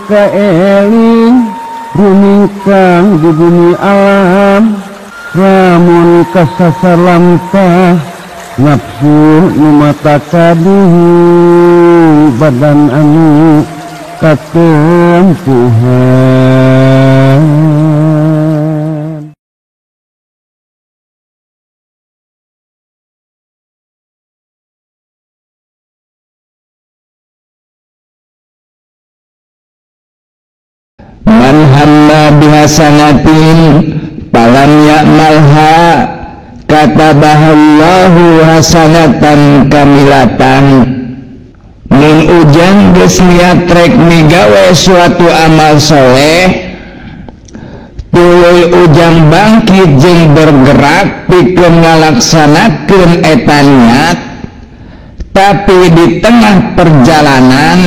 kaeling rumingkang di bumi alam lamun kasasar lamtah nafsu nu mata kaduhu badan anu katempuhan. Man hamma bihasanatin falam ya'malha katabahallahu hasanatan kamilatan. Mun ujang geus niat rek migawe suatu amal soleh, tuluy ujang bangkit jeung bergerak pikeun ngalaksanakeun eta niat, tapi di tengah perjalanan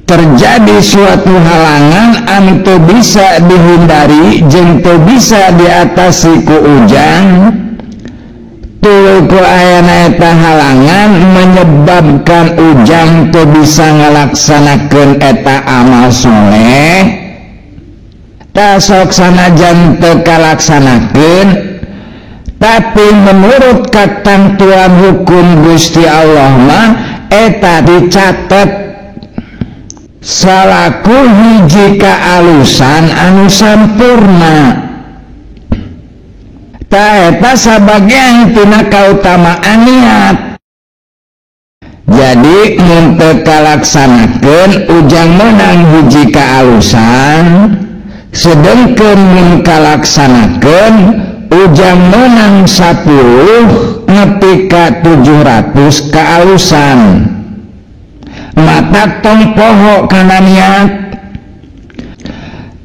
terjadi suatu halangan anu teu bisa dihindari jeung teu bisa diatasi ku ujang, tuluy ku ayana eta halangan menyebabkan ujang teu bisa ngalaksanakeun eta amal soleh. Tah sok sanajan teu kalaksanakeun, tapi menurut ketentuan hukum Gusti Allah mah eta dicatet salaku hiji kaalusan anu sampurna. Ta eta sabagian tina kautamaan niat. Jadi mun teu kalaksanakeun ujang menang hiji kaalusan, sedengkeun mun kalaksanakeun ujang menang 10 nepi ka 700 kaalusan. Mata tong poho kana niat.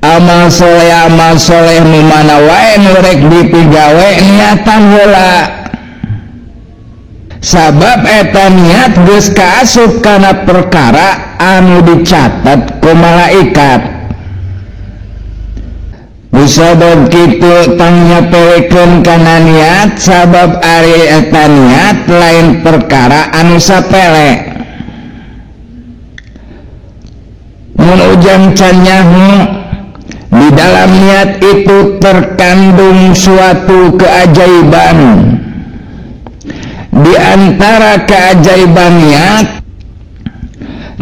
Amal soleh nu mana wae nu rek dipigawe niatan heula, sabab eta niat geus kaasup kana perkara anu dicatet ku malaikat. Musabab kitu tong nyapelekeun kana niat, sabab ari eta niat lain perkara anu sapele. Mun ujang can nyaho di dalam niat itu terkandung suatu keajaiban. Di antara keajaiban niat,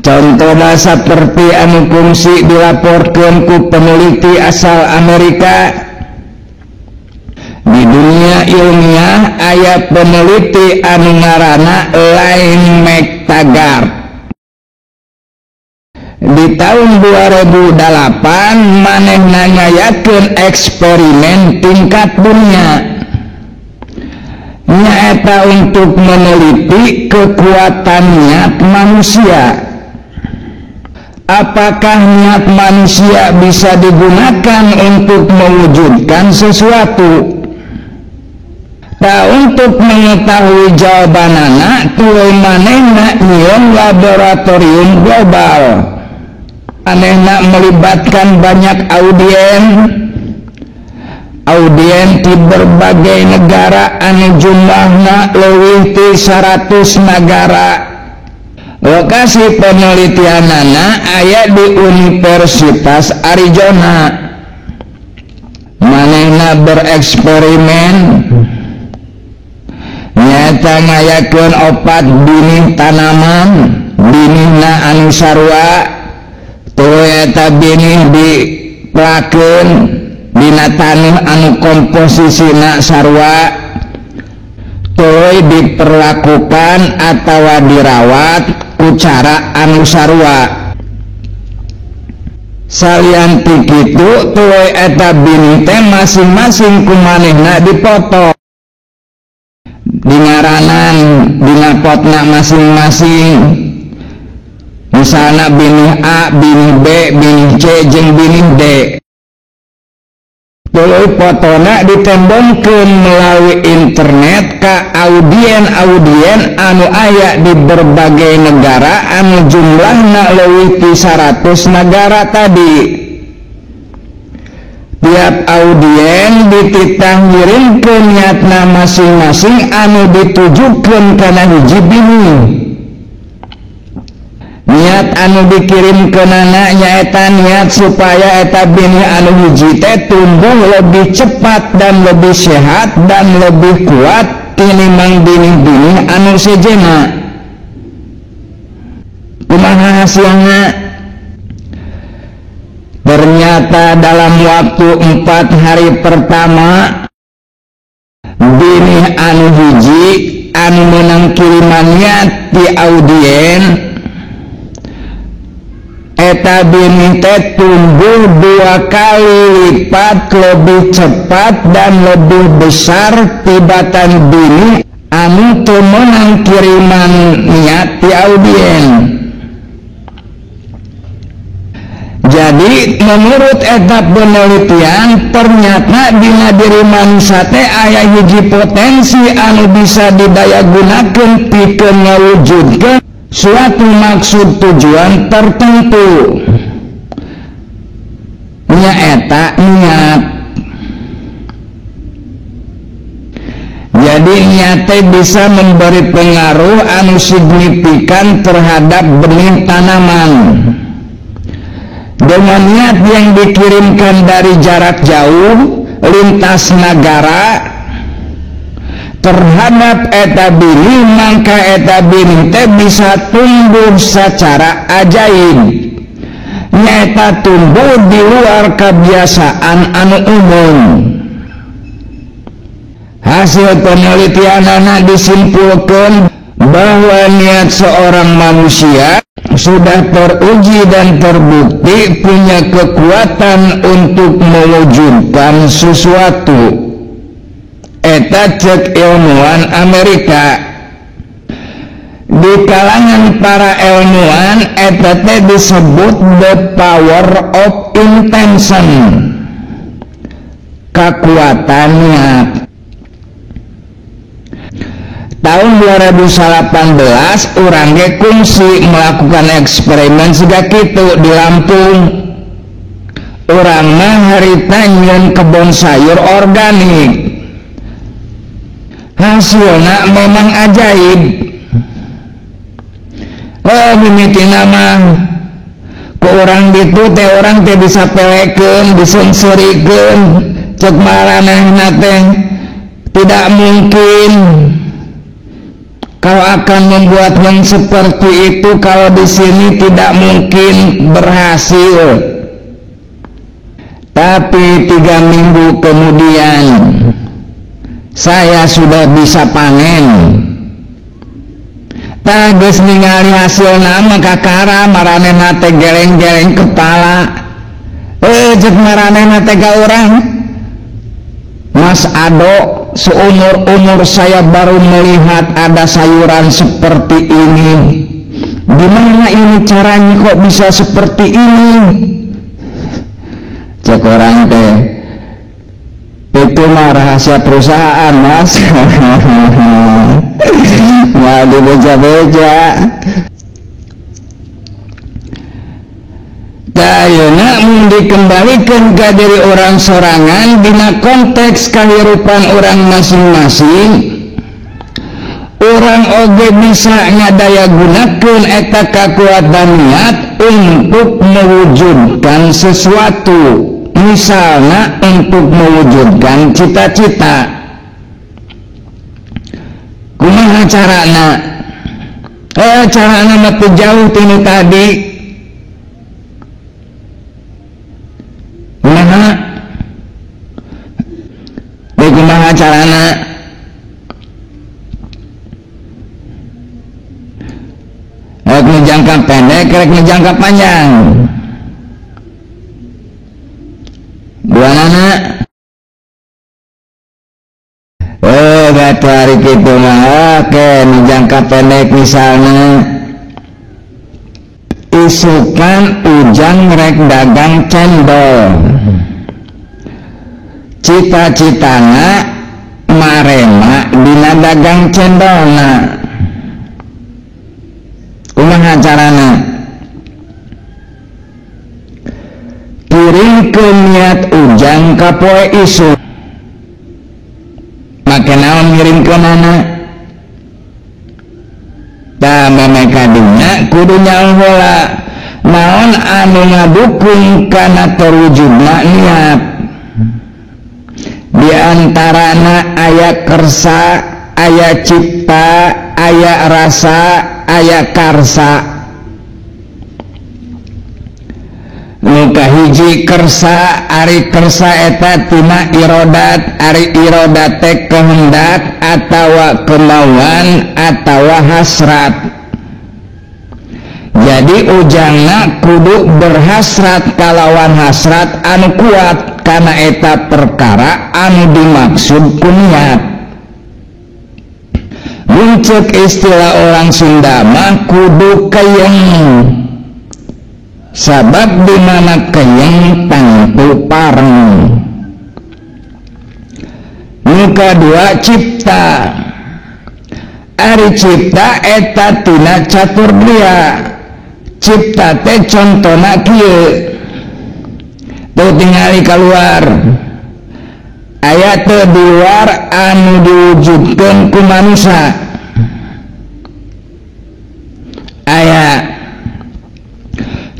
contohna seperti anu kungsi dilaporkeun ku peneliti asal Amerika. Di dunia ilmiah aya peneliti anu ngaranna Lain McTaggart. Di tahun 2008 manehna ngayakeun eksperimen tingkat dunia, nyaeta untuk meneliti kekuatan niat manusia. Apakah niat manusia bisa digunakan untuk mewujudkan sesuatu? Tak untuk mengetahui jawabanana, tuluy manehna nyieun laboratorium global. Manehna melibatkan banyak audien di berbagai negara anu jumlahna leuwih ti 100 nagara. Lokasi penelitianana aya di Universitas Arizona. Manehna bereksperimen nyata ngayakeun 4 binih tanaman, binihna anu sarua. Tuluy eta binih diplakeun dina taneuh anu komposisina sarua, tuluy diperlakukan atawa dirawat ku cara anu sarua. Salian ti kitu tuluy eta binih teh masing-masing ku manehna dipoto dingaranan dina potna masing-masing. Misalna binih A, binih B, binih C, jeung binih D. Tuluy fotona ditembongkeun melalui internet ka audien-audien anu aya di berbagai negara anu jumlahna leuwih ti 100 nagara tadi. Tiap audien dititah ngirimkeun niatna masing-masing anu ditujukeun kana hiji binih. Niat Niat anu dikirim ke nana nyaeta niat supaya eta benih anu hiji teh tumbuh lebih cepat dan lebih sehat dan lebih kuat tinimbang benih-benih anu sejena. Kumaha hasilna? Ternyata dalam waktu 4 hari pertama benih anu hiji anu menang kiriman niat di audien eta benih teh tumbuh 2 kali lipat lebih cepat dan lebih besar tibatan benih anu teu meunang kiriman niat di audien. Jadi menurut eta penelitian ternyata dina diri manusia teh aya hiji potensi anu bisa didayagunakeun pikeun ngawujudkeun suatu maksud tujuan tertentu, nyaeta niat. Jadi niat teh bisa memberi pengaruh anu signifikan terhadap benih tanaman. Dengan niat yang dikirimkan dari jarak jauh lintas negara terhadap eta benih, maka eta benih teh bisa tumbuh secara ajaib, nyaeta tumbuh di luar kebiasaan anu umum. Hasil penelitian anak disimpulkan bahwa niat seorang manusia sudah teruji dan terbukti punya kekuatan untuk mewujudkan sesuatu. Eta cek ilmuwan Amerika. Di kalangan para ilmuwan eta teh disebut the power of intention, kekuatan niat. Tahun 2018 urang ge kungsi melakukan eksperimen siga kitu di Lampung. Urang mah harita nyieun kebon sayur organik. Hasilna memang ajaib. Oh, mimitina mah ku urang ditu teh urang teh bisa pelekeun, diseungseurikeun, cek maranehna teh tidak mungkin kalau akan membuat yang seperti itu, kalau di sini tidak mungkin berhasil. Tapi 3 minggu kemudian saya sudah bisa panen. Tah geus ningali hasilna mah kakara maranehna teh geleng-geleng kepala. Cek maranehna teh ka urang, Mas Ado, seumur-umur saya baru melihat ada sayuran seperti ini. Gimana ini caranya kok bisa seperti ini? Cek orang teh, itu mah rahasia perusahaan, Mas. Mau dibeja-beja. Ayeuna mun dikembalikan ke diri orang sorangan dina konteks kehidupan orang masing-masing, orang oge bisa ngadaya gunakeun eta kakuatan niat untuk mewujudkan sesuatu, misalnya untuk mewujudkan cita-cita. Kumaha carana? Carana mah teu jauh tinu tadi. Kumaha? Kumaha carana? Rek nu jangka pendek, rek nu jangka panjang. Dua nana. Gak hari kitu mah. Oke, nu jangka pendek misalnya isukan ujang rek dagang cendol. Cita-citana marema dina dagang cendolna. Kumaha carana? Kirimkeun niat ujang ka poe isuk. Make naon ngirimkeunana? Tah meme kadinya kudu nyaho heula. Naon anu ngadukung kana terwujudna niat? Di antarana aya kersa, aya cipta, aya rasa, aya karsa. Nu kahiji kersa, ari kersa eta tina irodat, ari irodat teh kehendak atawa kemauan atawa hasrat. Jadi ujangna kudu berhasrat kalawan hasrat anu kuat kana eta perkara anu dimaksud ku niat. Mun ceuk istilah orang Sunda mah kudu keyeng. Sabab di mana keyeng tangtu pareng. Nu kadua cipta. Ari cipta eta tina catur dia. Cipta teh contona kieu. Tuh tingali keluar. Aya teu di luar anu diwujudkeun ku manusia. Aya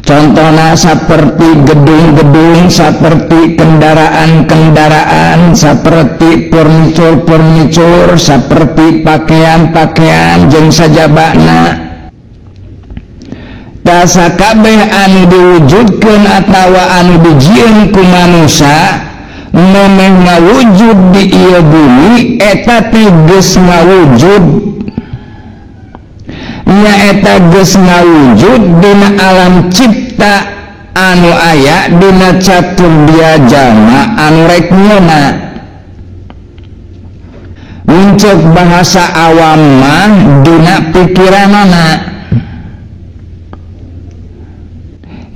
contohnya seperti gedung-gedung, seperti kendaraan-kendaraan, seperti furnitur-furnitur, seperti pakaian-pakaian jeung sajabana. Tah sakabeh anu diwujudkeun atawa anu dijieun ku manusia memeh ngawujud di ieu bumi eta teh geus ngawujud. Nyaeta geus ngawujud dina alam cipta anu aya dina catur dia jalma anu rek nyeuna. Mun ceuk bahasa awam mah dina pikiranana.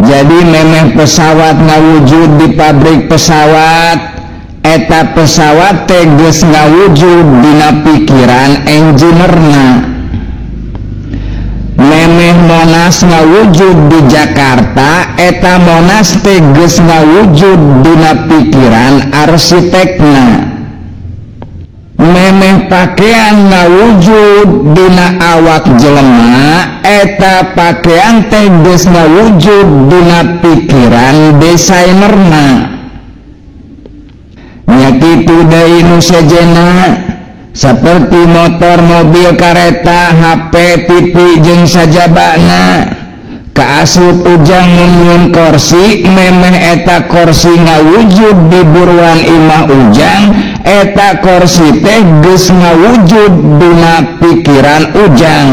Jadi memeh pesawat ngawujud di pabrik pesawat, eta pesawat teh geus ngawujud dina pikiran engineerna. Memeh Monas ngawujud di Jakarta, eta Monas teh geus ngawujud dina pikiran arsitekna. Memeh pakaian ngawujud dina awak jelema, eta pakaian teh geus ngawujud dina pikiran desainerna. Nya kitu deui nu sejenna, seperti motor, mobil, kareta, HP, TV jeung sajabana. Kaasup ujang mun korsi, memeh eta korsi ngawujud di buruan imah ujang, eta korsi teh geus ngawujud dina pikiran ujang.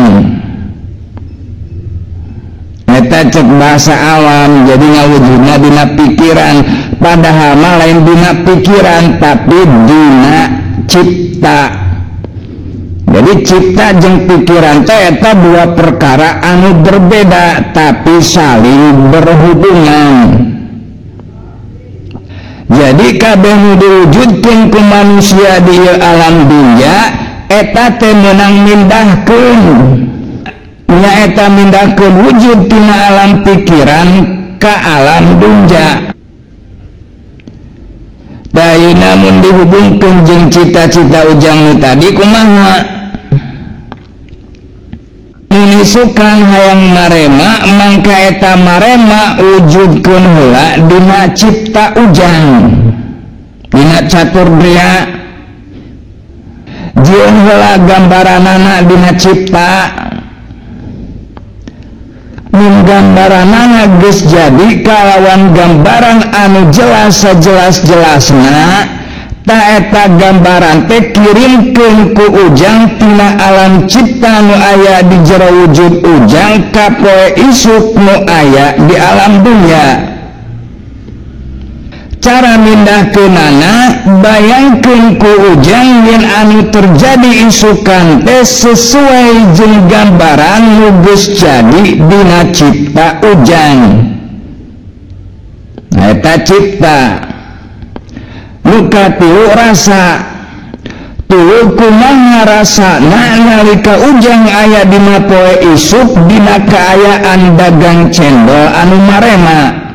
Eta cek bahasa awam, jadi ngawujudna dina pikiran, padahal mah lain dina pikiran tapi dina cipta. Jadi cipta jeung pikiran teh eta dua perkara anu berbeda tapi saling berhubungan. Jadi kabeh nu diwujudkeun ku manusia di ieu alam dunya eta teh meunang mindahkeun. Nyaeta mindahkeun wujud tina alam pikiran ka alam dunya. Tah mun dihubungkeun jeung cita-cita ujang nu tadi kumaha? Munisukan hayang marema mangka eta marema wujudkeun heula dina cipta ujang, dina catur dria. Jieun heula gambaranana dina cipta. Mun gambaranana geus jadi kalawan gambaran anu jelas sajelas-jelasna, ta eta gambaran teh kirimkeun ku ujang tina alam cipta nu aya di jero wujud ujang ka poe isuk nu aya di alam dunya. Cara mindahkeunana bayangkeun ku ujang yen anu terjadi isukan teh sesuai jeung gambaran nu geus jadi dina cipta ujang. Eta cipta. Luka tilu rasa, tilu kumaha rasana nalika ujang aya dina poe isuk dina kaayaan dagang cendol anu marema.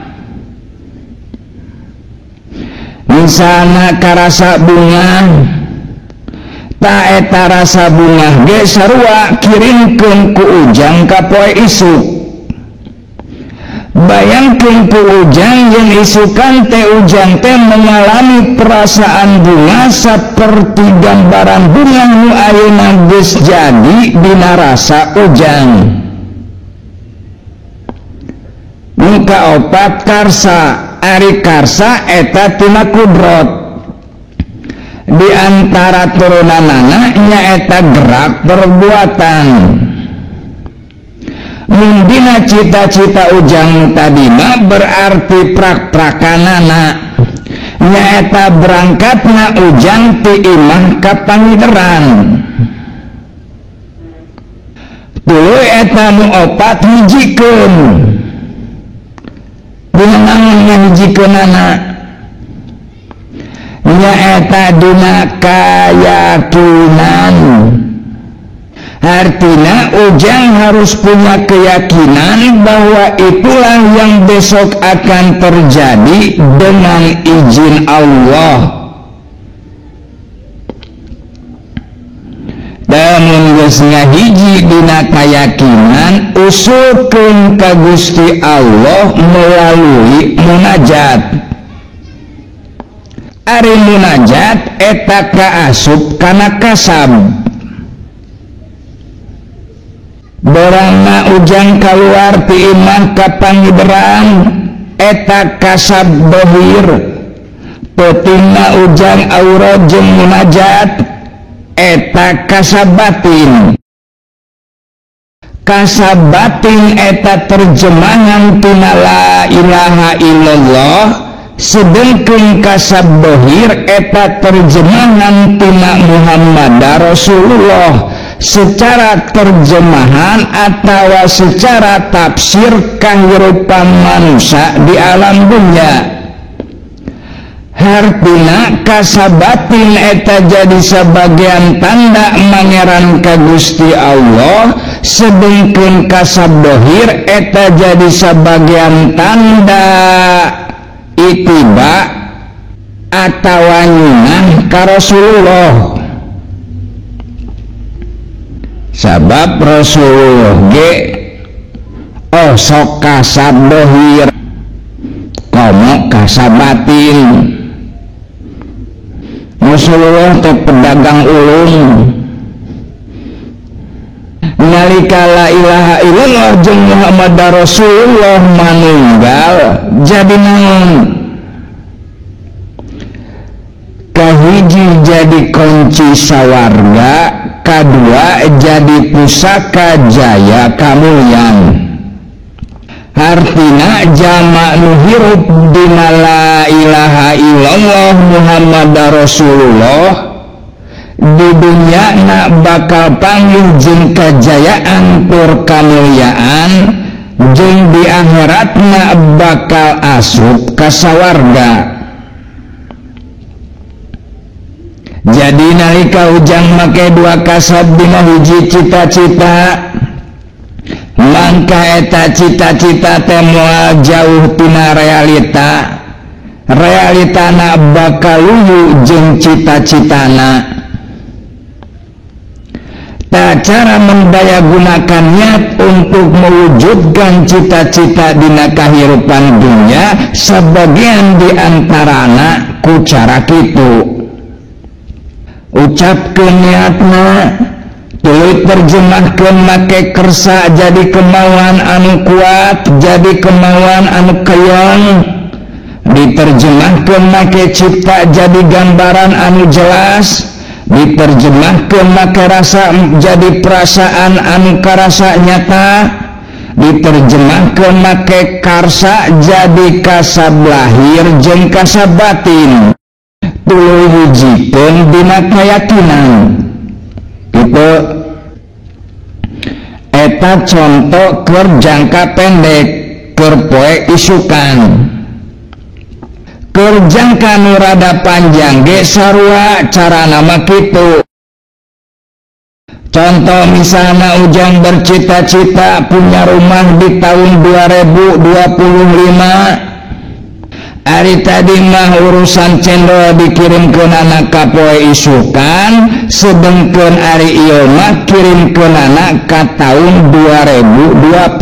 Misalna karasa bunga, ta eta rasa bungah ge sarua kirimkeun ku ujang ka poe isuk. Bayangkeun ku Ujang yang isukan teh Ujang teh mengalami perasaan bunga seperti gambaran bunga nu ayeuna geus jadi dina rasa Ujang. Nu kaopat karsa, ari karsa eta tina kudrot. Di antara turunanana nyaeta gerak perbuatan. Mundina cita-cita Ujang tadi mah berarti prak-prakanana nyaeta berangkatna Ujang ti imah ka pangideran. Tuluy eta nu opat hijikeun. Dina naon ngahijikeunana? Nyaeta dina kayakinan. Artinya Ujang harus punya keyakinan bahwa itulah yang besok akan terjadi dengan izin Allah. Lamun geus ngahiji dina keyakinan, usulkeun ka Gusti Allah melalui munajat. Ari munajat eta kaasup kana kasab. Borangna Ujang kaluar ti imah ka pangiderang eta kasab dohir. Peutingna Ujang aurad jeung munajat eta kasab batin. Kasab batin eta terjemahan tina la ilaha illallah, sedengkeun kasab dohir eta terjemahan tina Muhammad Rasulullah. Secara terjemahan atau secara tafsir kehidupan manusia di alam dunia. Hartina kasabatin eta jadi sebagian tanda mangeran ka Gusti Allah, sedengkeun kasab dohir eta jadi sebagian tanda itiba atawa nyunah ka Rasulullah. Sabab Rasulullah ge osok kasab dohir komo kasab batin. Rasulullah teh pedagang ulung. Nalika la ilaha illallah jeung Muhammad Rasulullah manunggal jadi naon? Kahiji jadi kunci sawarga, kadua jadi pusaka jaya kamulyan. Hartina jama nu hirup dina la ilaha illallah Muhammad Rasulullah di dunia na bakal panggih jeung kajayaan tur kamulyaan, jeung di akhiratna bakal asup ka sawarga. Jadi nalika Ujang make dua kasab dina hiji cita-cita, mangka eta cita-cita teh moal jauh tina realita. Realitana bakal luyu jeung cita-citana. Ta cara mendayagunakan niat untuk mewujudkan cita-cita dina kahirupan dunia sebagian diantarana ku cara kitu. Ucapkeun niatna, tuluy terjemahkeun make kersa jadi kemauan anu kuat, jadi kemauan anu keong. Diterjemahkeun make cipta jadi gambaran anu jelas, diterjemahkeun make rasa jadi perasaan anu karasa nyata, diterjemahkeun make karsa jadi kasab lahir jeung kasab batin. Tuluy hijikeun dina keyakinan. Itu eta contoh keur jangka pendek, keur poe isukan. Keur jangka nu rada panjang ge sarua carana mah kitu. Contoh misalnya Ujang bercita-cita punya rumah di tahun 2025. Ari tadi mah urusan cendol dikirim ke anak ka poe isukan, sedengkeun ari ieu mah kirim ke anak ka tahun 2025.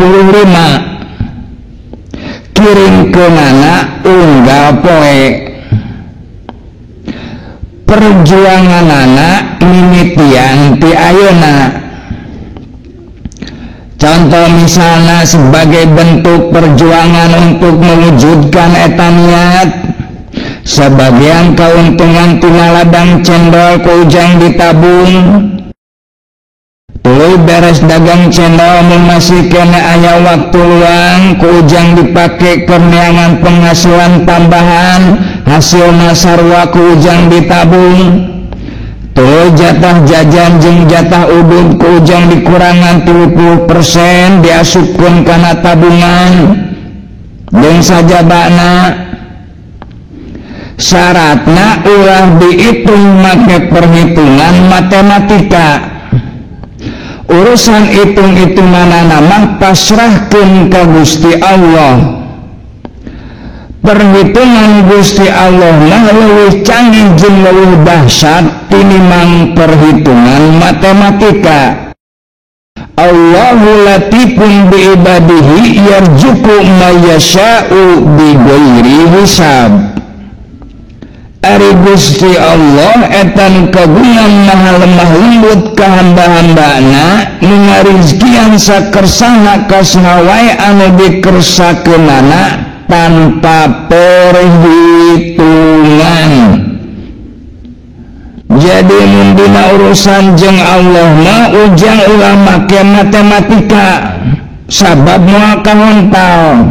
Dikirimkeunana unggal poe. Perjuanganana mimitian ti ayeuna. Contoh misalnya sebagai bentuk perjuangan untuk mewujudkan eta niat, sebagian keuntungan tina ladang cendol ku ujang ditabung. Tuluy beres dagang cendol mun masih kene aya waktu luang ku ujang dipake keur neangan penghasilan tambahan, hasilna sarua ku ujang ditabung. Tuluy jatah jajan jeung jatah udud ku ujang dikurangan 30% diasupkeun kana tabungan jeung sajabana. Syaratna ulah dihitung make perhitungan matematika. Urusan hitung-hitunganana mah pasrahkeun ka Gusti Allah. Perhitungan Gusti Allah mah leuwih canggih jeung leuwih dahsyat tinimbang perhitungan matematika. Allahu latifun bi ibadihi yarzuqu may yasha'u bi ghairi hisab. Ari Gusti Allah etan kagungan maha lemah lembut ka hamba-hambana, nu ngarizkian sakersana ka saha wae anu dikersakeunana tanpa perhitungan. Jadi mun dina urusan jeung Allah mah ujang ulah make matematika, sabab moal kahontal.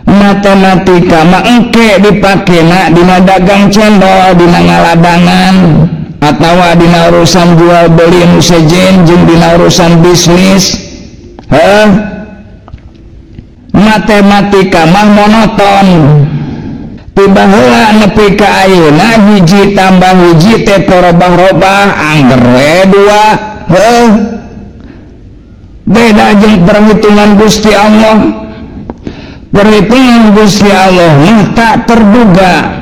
Matematika mah engke dipakena dina dagang cendol, dina ngaladangan, atawa dina urusan jual beli nu sejen jeung dina urusan bisnis. Heuh. Matematika mah monoton. Tiba heula nepi ka ayeuna hiji tambah hiji teh robah-robah angger we dua. Heuh. Beda jeung perhitungan Gusti Allah. Perhitungan Gusti Allah mah tak terduga.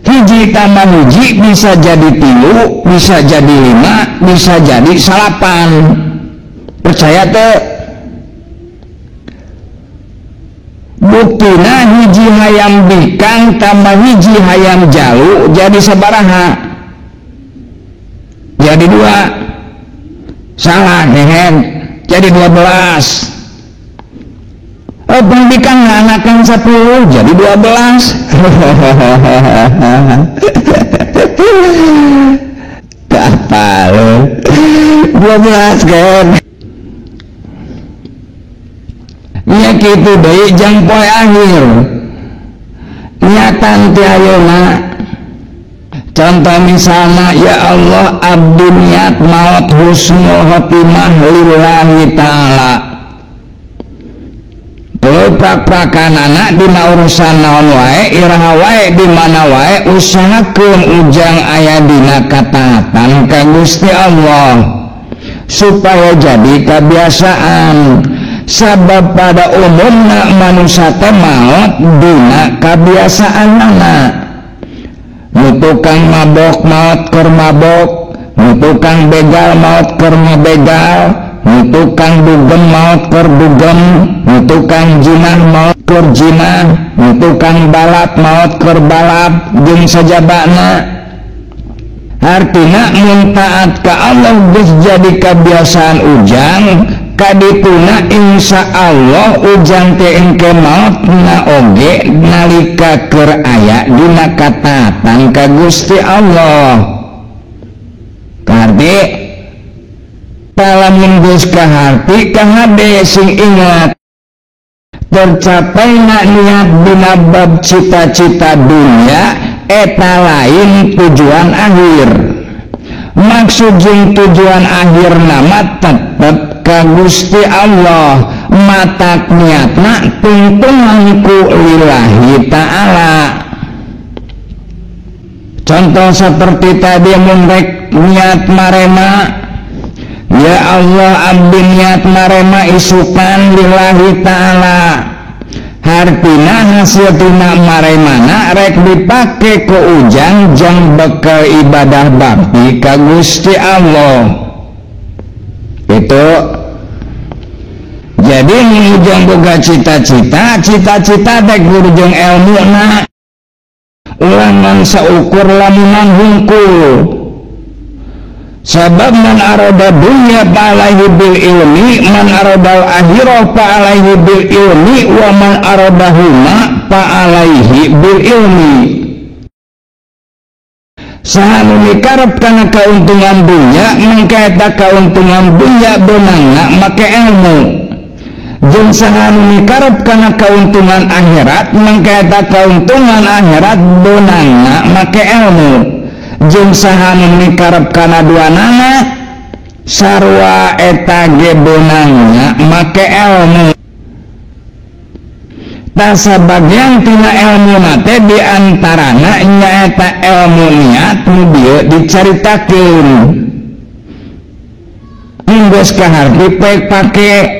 Hiji tambah hiji bisa jadi 3, bisa jadi 5, bisa jadi 9. Percaya teu? Buktina hiji hayam bikang tambah hiji hayam jalu jadi sabaraha? Jadi 2. Salah gehen, jadi 12. Oh, bikang anakan 10 jadi 12. Apa lu? 12 kan? Nya kitu deui jang poe akhir. Niatan ti ayeuna. Contoh misalna, ya Allah abdi niat maot husnul khotimah lillahi ta'ala. Prak-prakan anak dina urusan naon wae, iraha wae, di mana wae, usahakeun ujang aya dina kataatan ka Gusti Allah supaya jadi kebiasaan. Sabab pada umumna manusia teh maot dina kabiasaanana. Nu tukang mabok maot keur mabok, nu tukang begal maot keur ngabegal, nu tukang dugem maot keur dugem, nu tukang jinah maot keur jinah, nu tukang balap maot keur balap, jeung sajabana. Hartina mun taat ka Allah geus jadi kebiasaan ujang, kadituna insya Allah ujang teh engke maotna oge nalika keur aya dina kataatan ka Gusti Allah. Kardi lamun geus kaharti kahade sing ingat tercapaina niat dina bab cita-cita dunia eta lain tujuan akhir. Maksud jeung tujuan akhir nama tetep ka Gusti Allah, matak niatna tungtungan ku lillahi ta'ala. Contoh seperti tadi mun rek niat marema, ya Allah abdi niat marema isukan lillahi ta'ala. Hartina hasil tina maremana rek dipake ku ujang jang bekal ibadah bakti ka Gusti Allah. Itu Jadi ujang boga cita-cita, cita-cita teh kudu jeung elmuna. Ulah ngan saukur lamunan hungkul. Sabab man arada dunya fa alaihi bil ilmi, man aradal akhirah fa alaihi bil ilmi, wa man aradahuma fa alaihi bil ilmi. Saha nu mikarep kana kauntungan dunya, mangka eta kauntungan dunya beunangna make ilmu. Jeung saha nu mikarep kana kauntungan akhirat, mangka eta kauntungan akhirat beunangna make ilmu. Jeung saha nu mikarep kana duanana, sarua eta ge beunangna make ilmu. Tah sabagian tina elmuna teh di antarana nyaeta elmu niat nu bieu dicaritakeun. Geus kaharti pek pake.